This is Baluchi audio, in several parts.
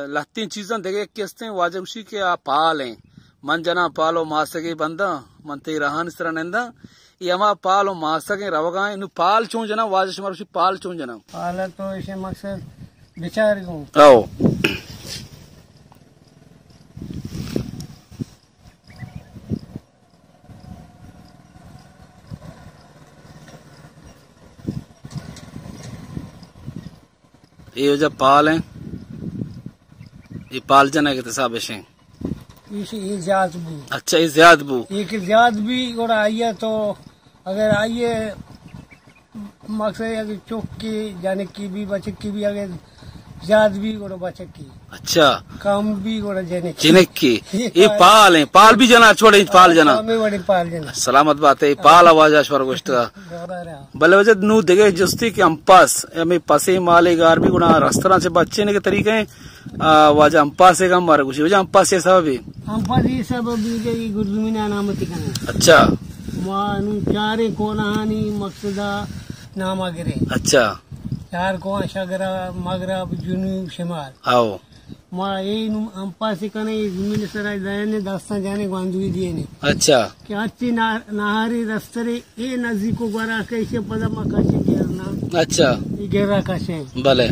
لہتیں چیزاں دگہ یکے استیں، واجہ گوشی کہ آ پال ایں۔ من جناں پال و ماسگے بنداں، من تئی راہانی سرا ننداں۔ اے ہما پال و ماسگیں روگا ایں۔ نوں پال چون جناں؟ واجہ شمارا گوشی پال چون جناں؟ پال تو ایشی مقصد بچار گوں۔ او۔ اے واجہ پال ایں۔ اے پال جنگ ات حساب اشیں۔ ایش، اے زیات بو۔ اچھا، اے زیات بو۔ اے کہ زیات بی، گڑا آئیے تو، اگر آئیے مقصد اگر چوکی، جنکی بی، بچکی بی، اگر زیات بی، گڑا بچکی۔ اچھا۔ کم بی، گڑا جنکی۔ جنکی۔ اے پال ایں، پال بی جناں، چھوڑے پال جناں۔ ہمے وڑیں پال جناں۔ سلامت بات اے، پال واجہ شمارا گوشتگا۔ بلے واجہ نوں دگہ جستی کہ ہمپاس، ہمے پسے مالے گار بی گڑا رستراں چہ بچینگ ءِ طریقہ ایں، آ، واجہ ہمپاس ءِ ہم مارا گوشی۔ واجہ ہمپاس ءِ سبب ایں؟ ہمپاس ءِ سبب ایں کہ اے گردمیناں نامتی کناں۔ اچھا۔ ما نوں چاریں کولاہانی مقصد ءَ نام ءَ گریں۔ اچھا۔ چار کوہ، شگرا، مغرب، جنوب، شمال۔ آؤ۔ ما اے نوں ہمپاس کنیں، اے زمین سرا دائیں، دستاں جنیں، گواندوی دینے۔ اچھا۔ کہ ہرچی نا-، ناہاری رسترے اے نزیک و گورا کشے، پدا ما کشے گرنا۔ اچھا۔ اے گرا کشیں۔ بلے۔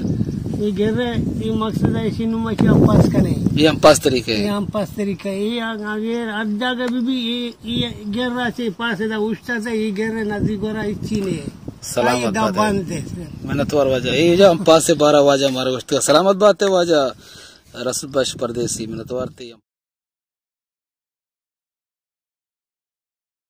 اے گرے، اے مقصد ایں، ایشی نوں ما ایشی ہمپاس کنیں۔ اے ہمپاس طریقہ ایں۔ اے ہمپاس طریقہ ایں۔ اے آ-، اگر ہر جاگہ بی بی، اے، اے گرا چہ پاس دا اوشتا تا، اے گرے نزیک گورا ہچی نہ ایں۔ سلامت بات ئے۔ منتوار واجہ۔ اے جا ہمپاس ءِ بارہ واجہ مارا گوشتگا۔ سلامت بات ئے واجہ رسول بخش پردیسی، منتوار تئی۔